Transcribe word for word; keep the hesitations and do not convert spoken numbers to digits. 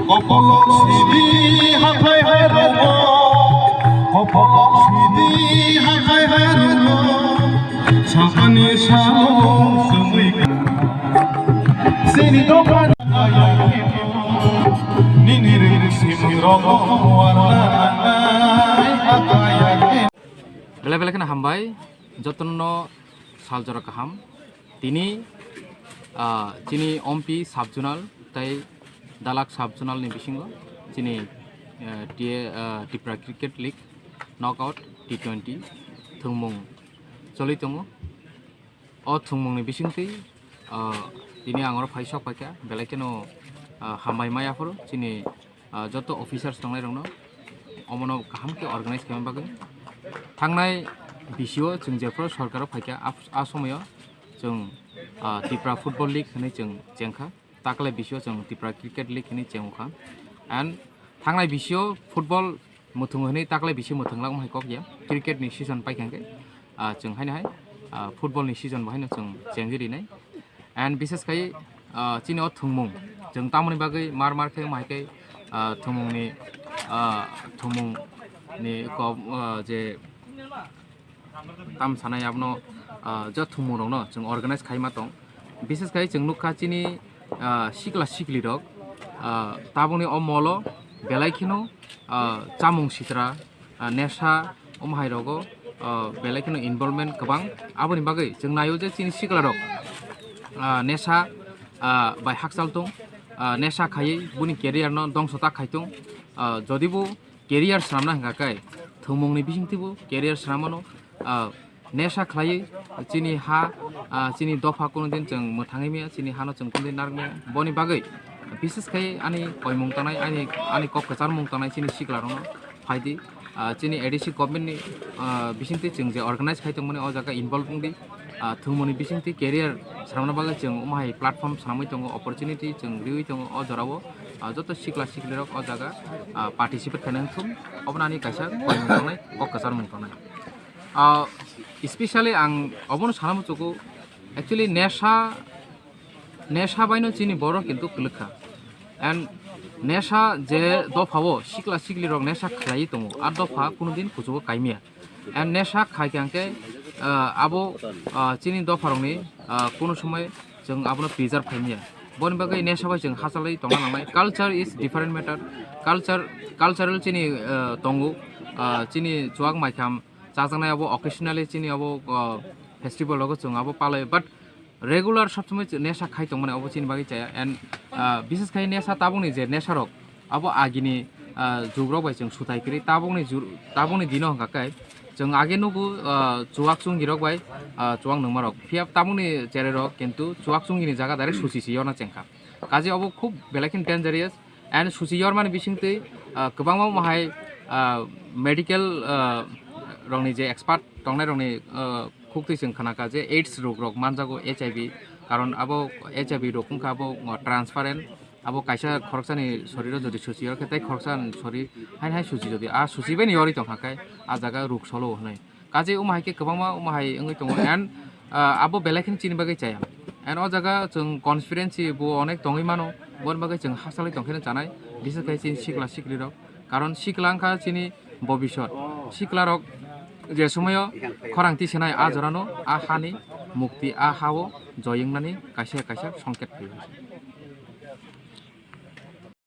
Kopolok sidi hathai hai rogo, kopolok sidi hathai hai rogo, sakani salo sumui ka. Sini dokan nini ring sini rogo warna anai hathai hai. Belai belai kheno hambai, jotono saljora kaham. Tini, ah, chini Ompi sub-zonal tei Dalak sub-zonal ni bisingo chini, eh, T A, ah, Tipra Cricket League knockout T twenty thwngmung choli tongo. O thwngmung ni bisingtwi, ah, tini ang oro phai sok paikha, belai kheno, ah, hambai maya phuru chini ah, joto officers tongnai rokno omono kaham khe organize khaima bagwi. Thangnai bisio chwng jephru sorkaro phaikha, a, a somoyo chwng, ah, Tipra Football League hwnwi chwng chengkha, takle bisio chwng Tipra Cricket League hwnwi chengkha. And thangnai bisio football mwthung hwnwi takle bisi mwthung lagma hai kok ya, cricket ni season paikha hwnkhe, ah, chwng haino hai, ah, football ni season bo haino chwng chengwi rinai. And bises khai, ah, chini o thwngmung, chwng tamoni bagwi mar mar khe, mai khe, ah, thwngmungni, ah, thwngmungni kok, ah, je tam sanai abono, ah, je thwngmung rokno chwng organize khaima tong. Bises khai chwng nukha chini, ah, sikla sikli rok, ah, tabukni o molo belai kheno, ah, chamung sitra, ah, nesha, omo hai rogo, ah, belai kheno involvement kwbang. Aboni bagwi chwng naio je chini sikla rok, ah, nesha, ah, bai hakchal tong, ah, nesha khaiwi buni career no dongso ta khai tong. Ah, jodi bo career swnamna hwnkha khe thwngmungni bisingtwi bo career swnam mano, ah, nesha khlaiwi chini ha, ah, chini dopha kuno din chwng mwthangwi maya, chini hano chwng kuno din narwk maya. Boni bagwi bises khai ani koimung tanai, ani, ani kok kwcharmung tanai chini sikla rokno phaidi, ah, chini A D C government ni, ah, bisingtwi chwng je organize khai tongmani o jaga involve wngdi, ah, thwngmungni bisingtwi career swnamna bagwi chwng omo hai platform swnamwi tongo, opportunity chwng riwi tongo o jorao, ah, joto sikla sikli rok o jaga, ah, participate khaina wngthung, obono ani kaisa koimung tongnai, kok kwcharmung tongnai. Ah, especially ang obono sana muchugo, actually nesha, nesha baino chini borok kintu kwlwkha. And nesha je dophao sikla sikli rok nesha khlaiwi tongo, a dopha kuno din kuchugo kaimya. And nesha khai khe hwnkhe, ah, abo, ah, chini dopha rokni, ah, kuno somoi chwng abono preserve khaimya. Boni bagwi nesha bai chwng hachalwi tongna nangnai. Culture is different matter. Culture, cultural chini, ah, tongo, ah, chini chuak maikham chajaknai abo occasionally chini abo, ah, festival rogo chwng abo palai, but regular sob somoi nesha khai tongmani abo chini bagwi chaya. And, ah, bises khai nesha tabukni je nesha rok abo agini, ah, jug rok bai chwng sutai kwrwi tabukni jur-, tabukni dino hwnkha khe chwng age nugo, ah, chuak chungi rok bai, ah, chuak nungma rok, phiya tabukni cherai rok kintu chuak chungi ni jaga direct suchi si yorna chengkha. Kaje abo khub belai khe dangerous. And suchi yormani bisingtwi, ah, kwbangma omo hai, ah, medical, ah, rokni je expert tongnai rokni, ah, khuktwi chwng khnakha je AIDS rog rok manjago, H I V, karon abo H I V rog wngkha abo, ah, transparent, abo kaisa khoroksani soriro jodi suchi yorkhe tei khoroksa sori haino hai suchi jodi a suchi bai ni yorwi tongkha khe a jaga rog solo hwnwi. Kaje omo hai khe kwbangma omo hai wngwi tongo. And, ah, abo belai kheno chini bagwi chaya. And o jaga chwng conspiracy bo onek tongwi mano, boni bagwi chwng hachalwi tongkheno chanai, bises khai chini sikla sikli rok. Karon sikla wngkha chini bobisot. Sikla rok je somoyo khorang tisenai a jorano a hani mukti a hao joy wngnani kaisa kaisa songket phaio.